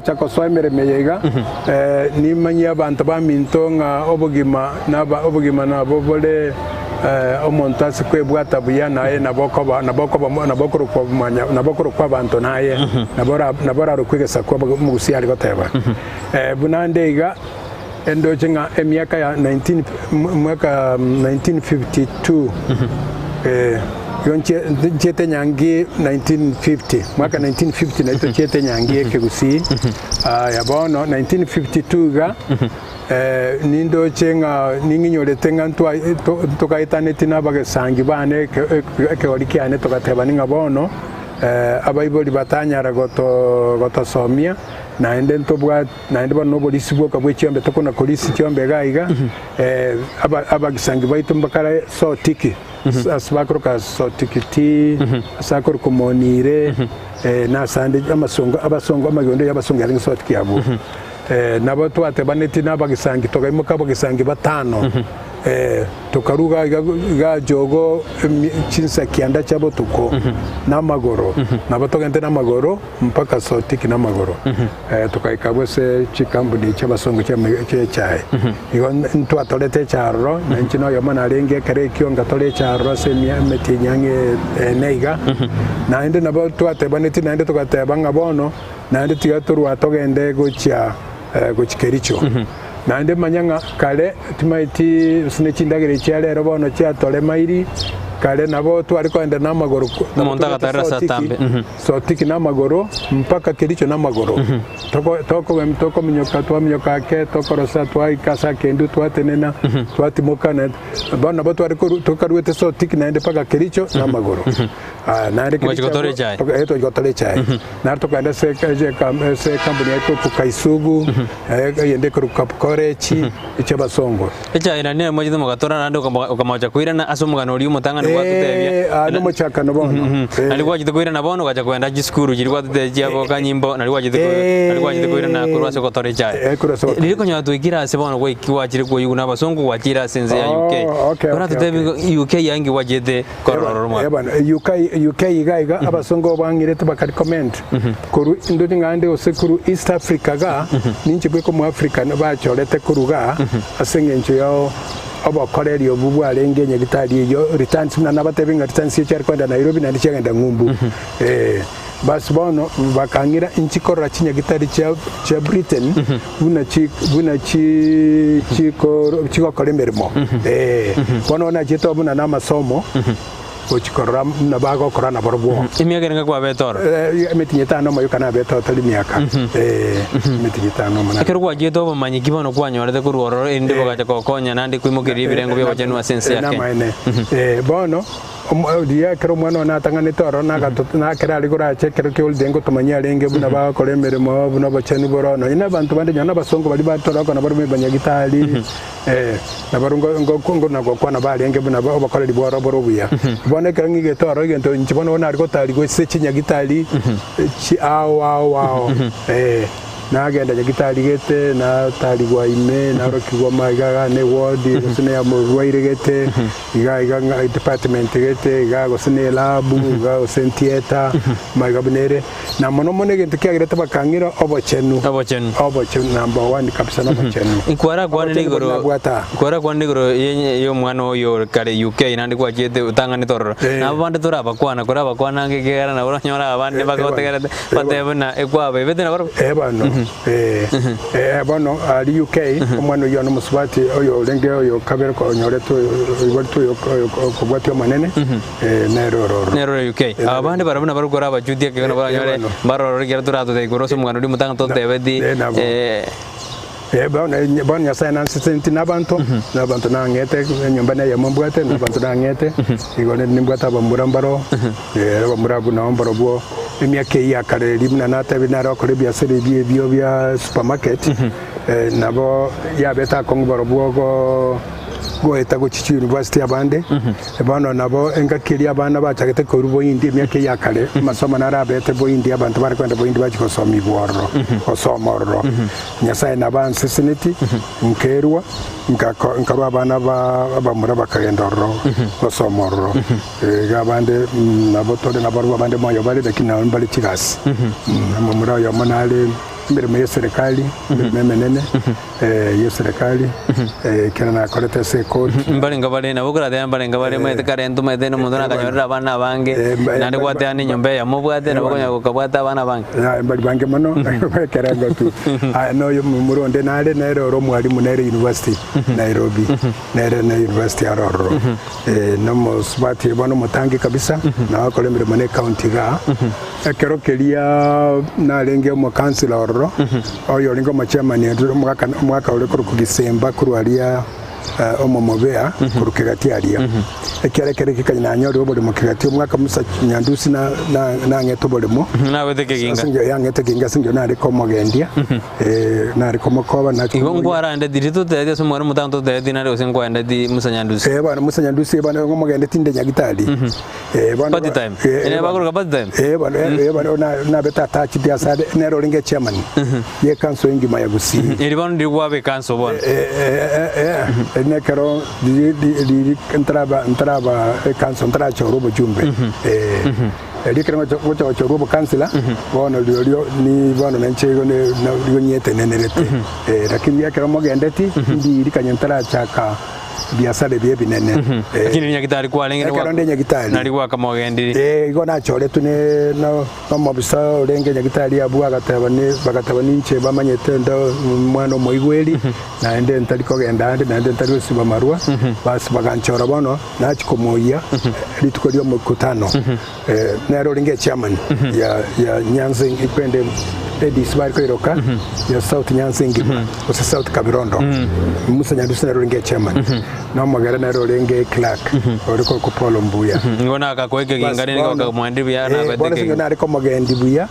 Gocha kosoa emeremo eye iga, nimanyie abanto baminto ng'a obogima naba obogima nabo bore omonto ase kwebwata buya, naye nabo okoba nabo okoba nabo okorokwa mwanya nabo okorokwa abanto naye, nabo ora nabo orarokwe egesaku omogusia are goteba. Buna nde iga, endoche ng'a emiaka ya 19 mwaka 1952 igo nchie nchiete nyangi 1950 mwaka 1950 nario tochiete nyangi ekegusii aya bono 1952 iga nindoche ng'a ning'inyorete ng'a ntwa to togaetaneti na abagesangi bane eke ekegori kiane togatebani ng'a bono abaibori batanyara goto gotosomia naende ntobwate Naende bono noborisi bwoka bwe chiombe tokona korisia chiombe iga iga, aba abagisangi baito mbakare Sotiki, ase bakoroka Sotikiti, ase akoroka Monire, na asande amasongo abasongo amagondo ya abasongo yarenge Sotiki abwo. Nabo twatebanetie na abagisangi tokaimoka abagisangi batano, Tokaruga iga iga jogo chinsa kianda chia botuko namagoro, nabo togente namagoro mpaka Sotiki namagoro, tokaika abwo ase chikampuni chi'abasongo chi'echae. Igo ntwatorete echae aroro, na inche noyomo narenge ekero ekio ngatore echae aroro ase emetienyi ang'e ene iga. Naende nabo twatebanetie naende togateba ng'a bono naende tiga torwa togende gochia gochia Kericho. Naende manya ng'a kare timaeti gose ne chindagera echi chia rero bono chiatoremairi, kare nabo tware kogenda namagoro ko- nabo Omonto togete agatarera ase Sotiki, atambe, mhm. Sotiki namagoro mpaka Kericho namagoro. Toko tokogen tokominyoka twaminyoka ake tokorosa twaika ase akendu twatenena twatimoka na bono nabo tware koru tokaruete Sotiki naende mpaka Kericho namagoro. Aya naende Ngochi Kericho gotora abwo echae. toka eh tochi gotora echae. Naende tokagenda ase ase ekampuni ya Kaisugu. Eyende ekorokwa Kapkorechi, echi'abasongo. Echaye naende nere mwachete mogatora naende okamocha koirana ase omogano oria omotang'ani gwatotebia. Eh, aa nomochakano bono. Mhm. Nari gwachete koirana bono ogacha kogenda chisukuru chiria gwatotebia chia bokanyimbo nari gwachete ko- Eh. nari gwachete koirana korwa ase ogotora echaye. Eh, korwa ase ogotora Riria konyora twaikire ase bono gwaiki gwachire koigwa na abasongo gwachire ase ense ya UK. Oh, okay, okay, Oratotebie okay. UK yainki gwachete korora ororo Eh mwaka. bana, UK, UK iga iga abasongo bang'irete bakarecommend Korwa ndoche ng'a ande gose korwa East Africa igaa, ninche bweka Omoafrica bachorete korwa igaa ase eng'encho ya obokoreri obwo bwarenge nyagitari eyio returns buna nabatebie ng'a returns echi chiare kogenda Nairobi naende chiagenda ng'umbu. Eh, bas bono bakang'ira inchi korora chinyagitari chia chia Britain buna chi buna chi chikoro chigokora emeremo. Eh, bono nachiete buna na amasomo. Gochia korora buna bagokora nabarobwo. Emiaka erenge kwabete oro? Emetienyi etano omoyo ekero nabete oro tari miaka, emetienyi etano omo. Ekero gwachiete obomanyi ki bono kwanyorete korwa ororo erinde bogacha gokonya naende koimokereria ebirengo bi'obochenu ase ense ya Kenya? Namaene. Bono riria ekero omwana one atang'anete ororo nakero aria korache ekero kia holiday ngotomanyia arenge buna bagokora emeremo buna obochenu bore nonye na abanto bande nonye na abasongo baria batoroka nabarobwo abanyagitari. Ee, nabarabwo ngokwana barenge buna obokoreri bw'oro bore obuya. Bono ekero ng'igete oro egento inche bono nare gotarigwa ase chinyagitari chi ao ao ao. Ee, nagenda nyagitari gete, natarigwa ime, narokigwa maiga iga ne ward, gose ne ya morwaire gete, iga iga ng'a department gete, iga gose ne elab, iga gose theatre, maiga buna ere. Na mono mono egento kiagerete bakang'ira obochenu. Obochenu. Obochenu number one kabisa nobochenu. Kwarakwanire Obochenu igoro boria nabwate aa. kwarakwanire igoro ye- y'omwana oyo ore kare UK naende kwachiete otang'anete ororo. Eh. Nabo bande torabakwana korabakwana ange ekiagera nabo oranyore abande Eh, bagotegerete eh, batebe buna ekwabaebete nabarobwo. Eh bono, eh, eh, bono aria UK omwana oyio one omosubati oyo orenge oyo kabere konyoretwe oiboretwe oyo oyo okobwatia omonene. Eh, nere ororo. Nere ore UK. Aba bande barabwo nabare kore abachuti ekero nabo baranyore Eh, bono. mbarorore ekero toratotebie korwa ase omogano oria omotang'ani totebeti Eh, nabo. eh, Eh, bono eh, bono Nyasaye nansesenti nabanto, nabanto nang'ete, enyomba neyemo mbwate, nabanto nang'ete, igo ne- nimbwate abamura mbaro, eh, abamura abwo nabo mbarobwo, emiaka eyio ya kare eria buna natebire nare gokora ebiasara ebio ebio bia supermarket, eh, nabo yabete akong'u barobwo go goeta gochia chiuniversity abande, Bono nabo engaki eria abana bachagete korwa boindi emiaka eye ya kare, amasomo naro abete boindi, abanto bare kogenda boindi bachia gosomigwa ororo, gosoma ororo. Nyasae nabo anseseneti, nkerwa, nkako nkarwa abana ba abamura bakagenda ororo, gosoma ororo. Iga abande nabo tore nabarobwo abande moyo bare, lakini nabo mbare chigasi. Omomura oyomo nare. Emeremo y'eserekari, emeremo emenene y'eserekari, ekero nakorete ase ekoti. Mbarenge bare nabo okorateba mbarenge bare omanyete kare ntomanyete na omonto nakanyorire abana abange, naende gwateba na enyomba eyemo obwate nabo okonyora gokabwate abana abange. Yaya mbari bange mono ekerengo tu. Aya na oyo momura onde nare nere ore omwalimu nere university Nairobi, nere na university aro ororo. Na omosubati bono omotangi kabisa, nabo akora emeremo na ecounty igaa. Ekero keria narenge omokansila ororo, oyo orenge omochairman omogaka omogaka ore korokwa Gisemba korwa aria Omomobea korwa Kegati aria. Ekiagera ekero ekio kanya nanyorire oboremo Kegati, omogaka Musa Nyandusi na na nang'ete oboremo, Nagwete ekeginga. ase engencho yang'ete ekeginga ase engencho nare komogendia, nare komokoba nache Igo komoria. nkwarandeti, riria totebetie ase omoganda omotango totebetie nare gose nkwaendeti Musa Nyandusi. Eh bono Musa Nyandusi bono ngomogendeti inde Nyagitari. Eh, bono Party time. Eh, Ere eh, bakoroka party time. Eh, bono eh, bono na nabete attached ase nere orenge chairman ye council engima ya Gusii. Eri bono ndiri gwaba ekanso bono. Eh, eh, eh, eh, nekero riri riri ntaraba ntaraba ekanso ntarachorwa obochumbe. Eh, erio ekero ngocha ngocha gochorwa obokansila bono rirorio ni bono nainche igo ne nigo nyetenenerete. Eh, lakini ekero mogendeti ndiri kanya ntarachaka ebiasara ebi ebinene. Eh, Lakini rinyagitari kwarenge Ekero nde nyagitari. nari gwakamogendiri. Eh, igo nachoretwe ne no nomobisa orenge nyagitari abwo agateba ni bagateba ninche bamanyete nde omwana omoigweri naende ntari kogenda ande naende ntari gosiba amarwa bas baganchora bono nachia komoyia rituko ria omokutano eh, nere orenge echairman ya ya Nyanza ekwende ADC bare koiroka ya South Nyanza engima gose South Kabirondo Musa Nyandusi nere orenge echairman na omogere nere orenge clerk ore korokwa Paul Mbuya. Nigo nagakoa ekeginga rende Bono, gakamoendi buya eh, nagoete bono ase ekeginga. nare komogendi buya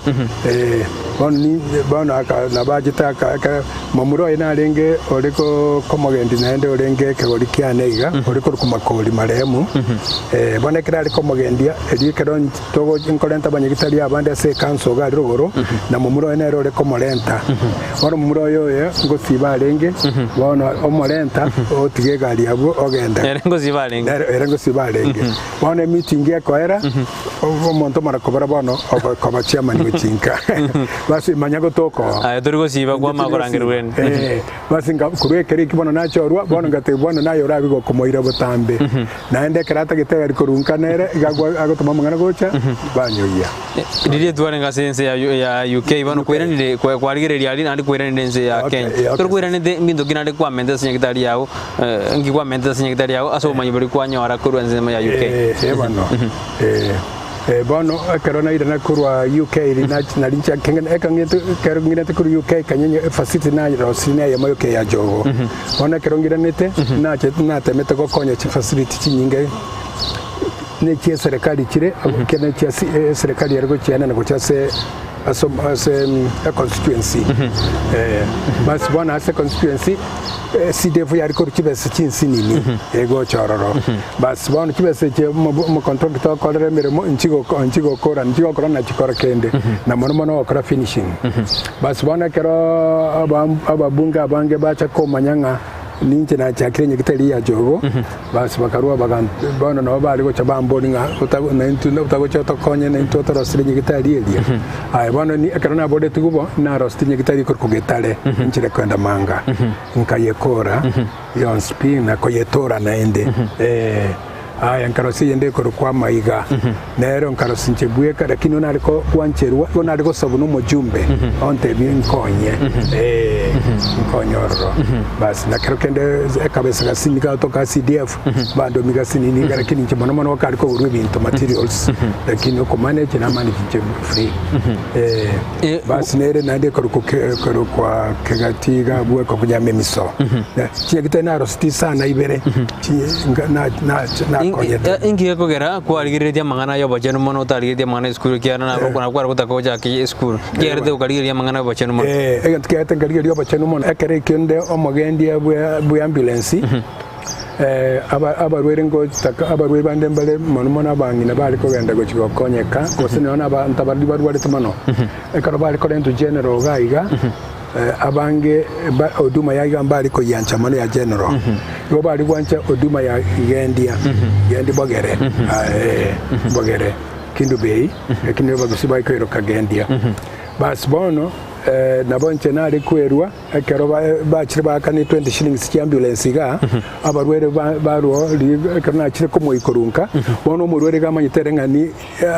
eh, bono ni bono aka nabachete aka aka momura oye narenge ore ko komogendi naende orenge ekegori kiane iga ore korokwa Makori marehemu eh, bono ekero are komogendia erio ekero Togo nkorenta abanyagitari abande ase ekanso iga aria rogoro, na momura oye nere ore komorenta. Bono momura oye oye ngosiba arenge, bono omorenta, otiga egari abwo ogenda. Ere ngosiba arenge. Nere ere ngosiba arenge. Bono emeeting ekoera, omonto omara kobora bono okoba chairman gochinka. Basi manya gotoka oo. Aye tori gosiba kwamanya korangerigwa rende. Eh, basi nka korwa ekero ekio bono nachorwa, bono ngatebia bono naye orabe gokomoira botambe. Naende ekero atagete egari korunka nere, iga agwa- agotoma amang'ana gocha, banyoyia. Riria twarenge ase ense ya ya UK bono kwairanire kwa- kwarigereria aria naende kwairanire ense ya Okay, Kenya. eh, okay. Ekero kwairanete mbinto ki naende kwamentete ase nyagitari yago eh, nki kwamentete ase nyagitari yago ase obomanyi boria kwanyora korwa ensemo ya UK? Eh, eh, bono eh, eh, bono ekero nairana korwa UK ri nach- nari ncha kenge- ekero ng'ete ekero ng'irete korwa UK kanyenya efacility narosirie na eyemo yoka ya Jogoo. Bono ekero ng'iranete, nachete natemete gokonya chifacility chinyinge ne chia eserekari chire, ekiagera ne chia eserekari ere gochienena gochia ase ase ase econstituency. Basi bono ase econstituency, CDF yare korwa chibesa chinsinini egocha ororo. Basi bono chibesa echi omocontractor okorera emeremo nchigoko nchigokora nchigokora nachikora kende, na mono mono ogokora finishing. Basi bono ekero ababunge abange bacha komanya ng'a ninche nachakire nyagitari ya Jogo, basi bakarua baga bono nabo bare gocha bamboria ng'a naintwe otagocha otokonye naintwe otorosire nyagitari eria. Aye bono ekero naboretigwe bo, narosete nyagitari ekorokwa Getare, inchera kogenda Manga, nkayekora yonsi pi na koyetora naende. Aya nkarosia eyende ekorokwa amaiga, nero nkarosia inche bweka, lakini igo nare gwancherwa, igo nare gosabwa nomojumbe ontebie nkonye, eh, nkonye ororo. Basi na kero kende ekabesa gasini gatoka CDF, bandomi gasini niga, lakini inche mono mono kare kogorwa ebinto materials, lakini okomanage namanage inche free. Eh, Eh, basi nere naende ekorokwa ke- ekorokwa kegati iga abwo ekonyama emiso. Chinyagitari naroseti sana ibere, nakonyete. Inki gekogera kwarigereretie amang'ana ay'obochenu mono otarigereretie amang'ana y'esukuru ekiagera nabo nabo kware gotaka gochaka esukuru? Ekiagerete okarigereria amang'ana y'obochenu mono? Eh, egento kiagerete nkarigereria obochenu mono, ekero ekio nde omogendia bwe bwe ambulance, eh, aba abarwaire ngotaka abarwaire bande mbare mono mono abang'ina bare kogenda gochia gokonyeka, gose nonya na abanto abaria barwarete mono, ekero bare korentwa general iga iga, Abange ba huduma ya iga mbare koyiancha mono ya general. Igo bare gwancha huduma ya igendia, gendi bogere, eh, bogere, Kendu Bay, lakini nigo bagusi bakoiroka gendia. Bas bono, Nabo inche nare kwerua ekero bachire baakanie 20 shillings chia ambulance igaa, abarwaire barwo ekero nachire komoika korwa nka, bono omorwaire iga amanyete ere ng'a ni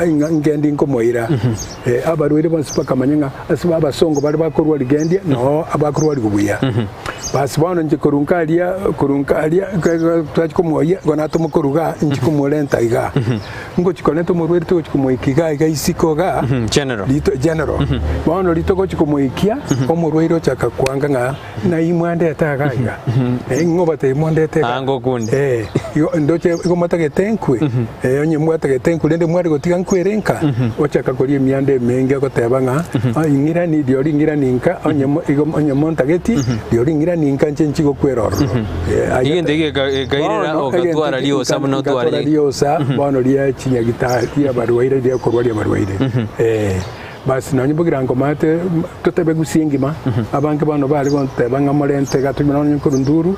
ng'a ngendi nkomoira. Abarwaire bonsi bakamanya ng'a ase abasongo baria bakorwa rigendia noo abakorwarigwa buya. Basi bono inche korwa nka aria korwa nka aria twachia komoyia igo natoma korwa igaa inchi komorenta igaa. Ngochia korenta omorwaire togochia komoikia igaa iga isiko igaa, General. rito general. Bono ritogochia komoikia, omorwaire ochaka kwanga ng'a nai mwandete iga iga. Eh, ng'o obatebia mwandete iga? Aa, ngokunde. Eh, igo ndoche igo motagete nkwe, eh, onye mwatagete nkwe rende mware gotiga nkwere nka, ochaka koria emianda emenge ogoteba ng'a ah, ing'irani rirorio ing'irani nka, onye mo igo onye montageti, rirorio ing'irani nka inche nchi gokwera ororo. Eh, aye Egento eke geka- gekairera Bono, ogatwara egento eke riosa buna ngatwara otware riosa bono ria chinyagitari riabarwaire riakorwa riabarwaire eh basi nonye bogira nkomate totebe gusii engima abange bono bare gonteba ng'a morente iga tonyore nonye korwa nduru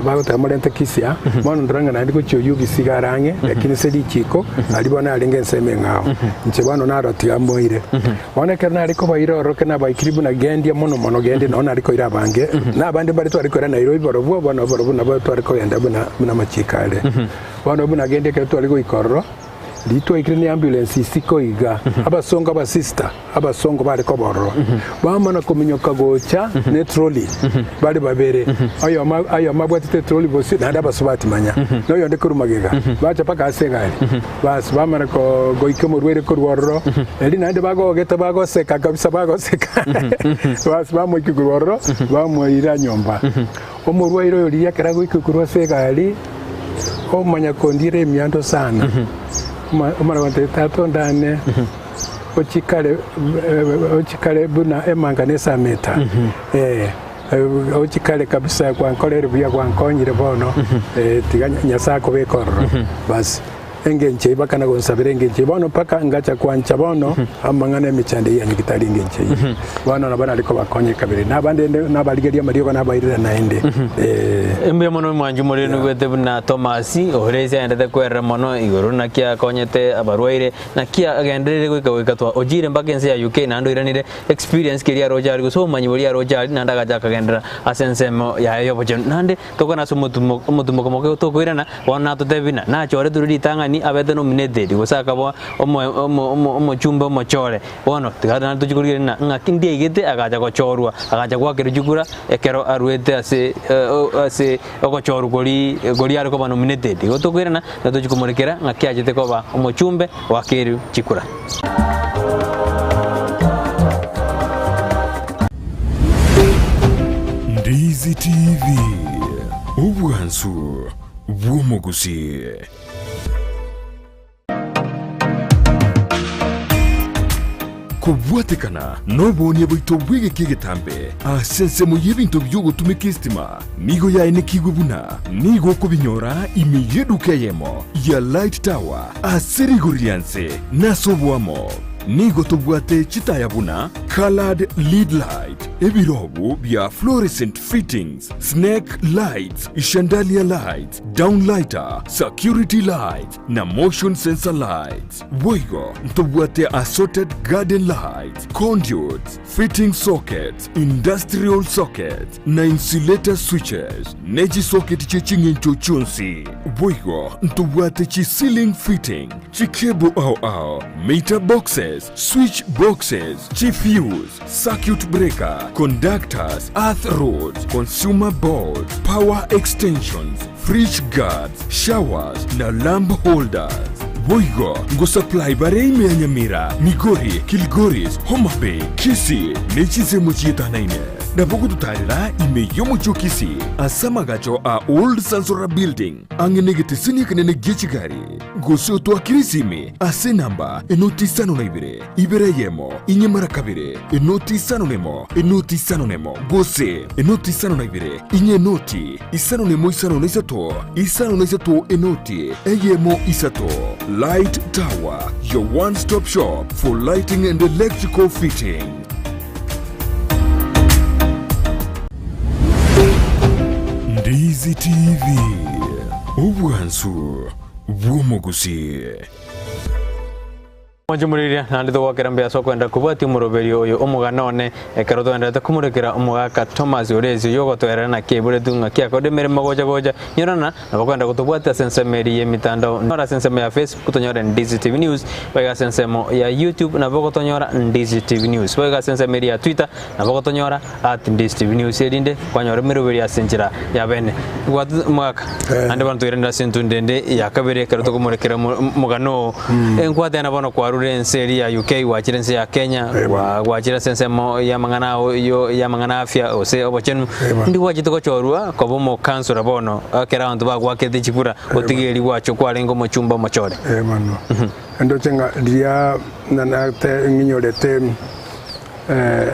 bagoteba morente kisia bono ndora ng'a naende gochia oyio gusii iga are ang'e lakini ase richiko aria bono arenge ensemo eng'ao inche bono naro tiga moire. Bono ekero nare kobaira ororo ekero nabaikire buna gendia mono mono gendia nao nare koira abange, na abande mbare tware koira Nairobi barobwo, bono barobwo nabo tware kogenda buna buna amachiko are. Bono buna gendia ekero tware goika ororo, riria twaikire ne ambulance isiko iga, abasongo abasista, abasongo bare koba ororo, bamana kominyoka gocha ne trolley bare babere, oyomo oyomo abwatete etrolley bosio naende abasubati manya, na oyonde korwa magega, bacha mpaka ase egari. Bas, bamara goika omorwaire korwa ororo, erio naende bagogete bagoseka kabisa bagoseka. Bas, bamoikia korwa ororo, bamoira nyomba. Omorwaire oyo riria ekero agoikigwa korwa ase egari, omanya kondiera emiando sana. Omanya gontebia tata ondane, ochikare ochikare buna emanga na esameta. Eh. Ochie kare kabisa gwankoreire buya gwankonyire bono tiga Nyasae akobeke ororo. Bas engencho eyio bakana gonsabera engencho eyio bono mpaka ngacha kwancha bono amang'ana emechando eyio ya nyagitari engencho eyio. Bono nabo nare kobakonya ekabere na abande rende nabarigeria amariogo nabairera naende eh. Mbuya mono omwanchi omorero nigwete buna Thomas ore ase aendete kwerera mono igoro naki akonyete abarwaire naki agenderere goika goika twa ochire mpaka ense ya UK naende oiranire Experience keria aroche aria gose obomanyi boria aroche aria naende agacha akagenderera ase ensemo yaye y'obochenu. Naende tokwana ase omotumo omotumoko moke tokoirana, bono natotebie buna nachoretwe ritang'ani abete nominated gose akaba omo omo omo omochumbe omochore. Bono tiga naende tochie korigereria ng'a ng'aki ndiaigete agacha gochorwa, agacha goakerwa chikura ekero arwete ase ase ogochorwa koria koria are koba nominated. Igo tokoirana, nigo tochia komorekera ng'aki achete koba omochumbe oakerwe chikura. Ndizi TV, obwansu bw'omogusii. Kobwatekana noboonia bwaito bw'egeka egetambe ase ensemo y'ebinto bi'ogotumeka esitima nigo yaenekigwe buna nigo okobinyora ime y'eduka eyemo ya Light Tower ase rigori ria nse na ase oboamo. Nigo tobwate chitaya buna coloured lead light, ebirobu bia fluorescent fittings, snake lights, chandelier lights, downlighter, security lights na motion sensor lights. Boigo ntobwate assorted garden lights, conduits, fitting sockets, industrial sockets, na insulator switches, ne chisocket chie ching'encho chionsi. Boigo ntobwate chi ceiling fitting, chi cable ao ao, meter boxes, switch boxes, chi fuse, circuit breaker, conductors, earth rods, consumer boards, power extensions, fridge guards, showers na lamp holders. Boigo ngosupply bare ime ya Nyamira, Migori, Kilgoris, Homa Bay, Kisii ne chinsemo chietanaine. Nabo gototarera ime y'omochie o Kisii ase amagacho a Old Sansora Building ang'e negeteseni ekenene gie chigari. Gose otoakere esimi ase enamba enoti isano na ibere, ibere eyemo, inye mara kabere, enoti isano nemo, enoti isano nemo, gose enoti isano na ibere, inye enoti isano nemo isano na isato, isano na isato enoti eyemo isato. Light Tower, your one stop shop for lighting and electrical fitting. Ndizi TV, obwansu bw'omogusii. Mwanche moriria, naende togwakera mbuya ase okoenda kobwatia omoroberio oyo omogano one, ekero toenderete komorekera omogaka Thomas Oresi oyio ogotoerera naki aiboretwe ng'aki akorire emeremo gocha gocha. Nyorana, nabo okoenda gotobwatia ase ensemo eria y'emitandao, nyora ase ensemo ya Facebook tonyore Ndizi TV News, boigo ase ensemo ya YouTube nabo ogotonyora Ndizi TV News, boigo ase ensemo eria ya Twitter nabo ogotonyora at Ndizi TV News erinde kwanyora emeroberio ase enchera ya bene. Gwatu omogaka, naende bono toiranere ase entunda ende ya kabere ekero tokomorekera omogano oo. Enkwatena bono kwarure ense eria ya UK gwachire ense ya Kenya, gwachire ase ensemo y'amang'ana ao yo y'amang'ana afya gose obochenu, ndi gwachete gochorwa koba omokansora bono ekero abanto bagwakete chikura otige erio gwachwa kwarenge omochumba omochore. Ee bono, ndoche ng'a riria nanate ng'inyorete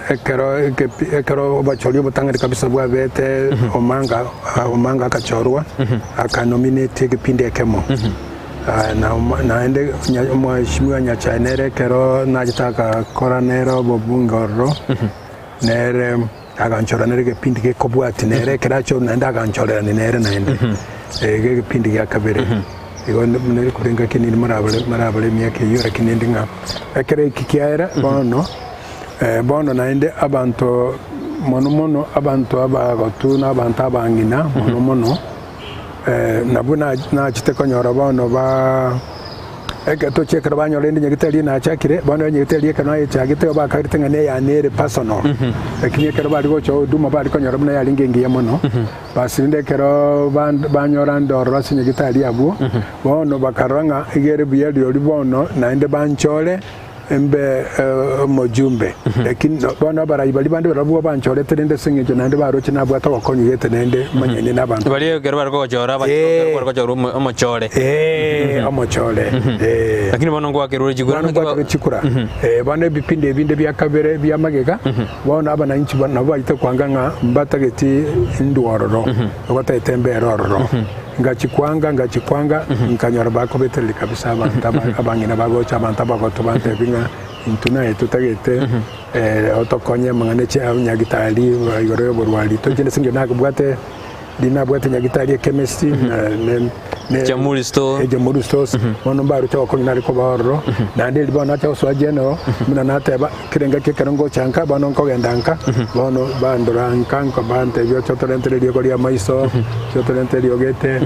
ekero ekepi ekero obochori obotang'ani kabisa bwabete Omanga Omanga agachorwa, akanominate egepindi ekemo. Na naende Omweshimiwa Nyachae nere ekero nachete agakora nere obobunge ororo, nere aganchora nere egepindi gekobwatia nere ekero achorwa naende aganchorerania nere naende, iga egepindi gia kabere. Igo korende ngaki ninde morabare morabare emiaka eyio lakini indi ng'a ekero eki kiaera bono, bono naende abanto mono mono abanto abagotu na abanto abang'ina mono mono, nabwo nachete konyora bono ba ekero ekero banyora rende nyagetari eye nachakire, bono nyagetari ekero nayechagete igo bakagerete ng'a neyane ere personal, lakini ekero bare gocha huduma bare konyora buna yarenge engiya mono, Bas rende ekero banyora nde ororo ase nyagetari abwo, bono bakarora ng'a iga ere buya rirorio bono naende banchore mbe omojumbe. Lakini bono abarai baria bande barabwo banchorete rende ase eng'encho naende baroche nabwate ogokonywa gete naende manyene nabanto. Baria ekero bare kogochora ekero kware kochorwa omochore. Ee, omochore. Ee. Lakini bono ngwakerwe chikura. Bono ngwakerwe chikura. Bono ebipindi ebinde bia kabere bia magega. Bono abananchi nabo baite kwanga ng'a mbatageti indwe ororo, batagete embere ororo. Ngachikwanga, ngachikwanga, nkanyora bakobetereria kabisa abanto abang'ina bagocha, abanto abagotu bantebia ng'a intwe naye totagete otokonye amang'ana chia nyagitari igoro y'oborwari. Tochende ase eng'encho nabwate Riria nabwate nyagitari ekemesti na Jamhuri Store. Jamhuri Stores, bono mbaroche ogokonywa nare koba ororo, naende erio bono nacha gosoa general, buna nateba kera engaki ekero ngocha nka, bono nkogenda nka, bono bandora nka nko bantebia oche otorentere eriogo ria amaiso, oche otorentere eriogete,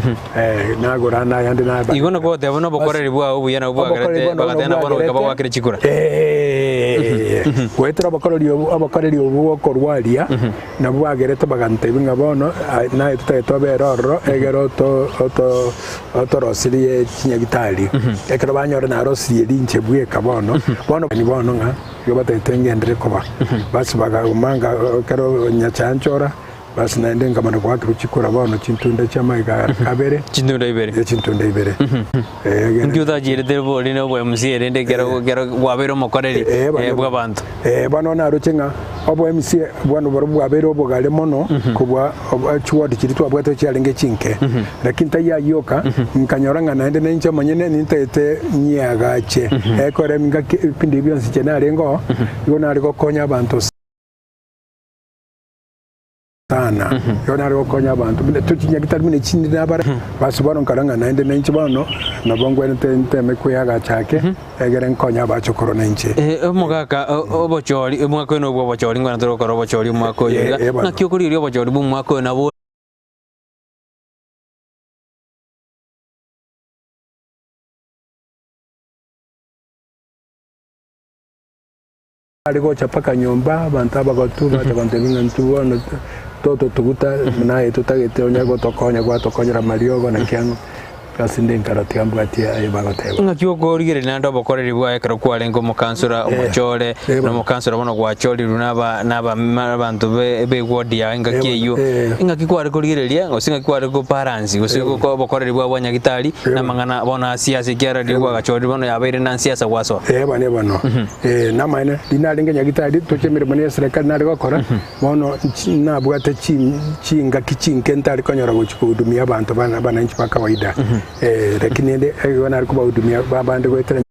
nagora nayande naba. Igo nakwo ogoteba buna obokoreri bwao obuya nabwo Obokoreri bwagerete bono bagateba nabwo bono goika bwagerete bagwakere chikura. Goetera obokoreri obo obokoreri obo bw'okorwaria. Nabwo bagerete bagantebia ng'a bono naye totagete obere ororo, egere otoroserie chinyagitari. Ekero banyora narosirie rinche bweka bono, bono bono ng'a igo batagete ngenderere koba. Basi bakaguma nga ekero nyachaanchora, basi naende nkamanya goakerwa chikura bono chintunda chi'amaiga kabere, Chintunda ibere. chintunda ibere. Egere Nki otachierete bori na obo MC erinde ekero ekero kwabeire omokoreri Eh, eh, bw'abanto. Eh, bono naroche ng'a obo MC bono borobwo bwabeire obogare mono kobua chiward chiria twabwate chiarenge chinke. Lakini taiyo ayio oka, nkanyora ng'a naende nainche omonyene nintagete nyiagache. Ekero engaki ebipindi ebi bionsi inche narenge oo, igo nare gokonya abanto. Sana. Igo nare gokonya abanto buna tochinyagitari buna echi chinde nabare. Basi bono nkarora ng'a naende nainche bono nabo ngwenerete nteme kweagacha ake egere nkonye abachokoro nainche. Omogaka obochori omwaka oyo nobwa obochori ngwena tore gokora obochori omwaka oyo iga. Eh, bono. Ng'aki okorigereria obochori bwa omwaka oyo nabo. Are gocha mpaka nyomba, abanto abagotu bacha gontebia ng'a intwe bono tototuguta naye totagete onye gotokonya gwatokonyera amariogo naki ang'o, ase inde nkara tiga mbwatie aye bagoteba. Ng'aki okorigereria naende obokoreri bwaye ekero kwarenge omokansora omochore, na omokansora bono gwachorirwe naba naba abanto be eward yaye engaki eyio, ng'aki kware korigereria gose ng'aki kware ko balance gose obokoreri bwabo bwa nyagitari na amang'ana bono a siasa ekiagera riria gwagachorirwe bono yabeire na siasa gwasoa. Ee bono bono. Ee, namaene, riria narenge nyagitari, toche emeremo ne eserekari nare gokora, bono nchi nabwate chi chingaki chinke ntari konyora gochia kohudumia abanto bana abananchi ba kawaida. Lakini rende igo nare kobahudumia ba abande goetera.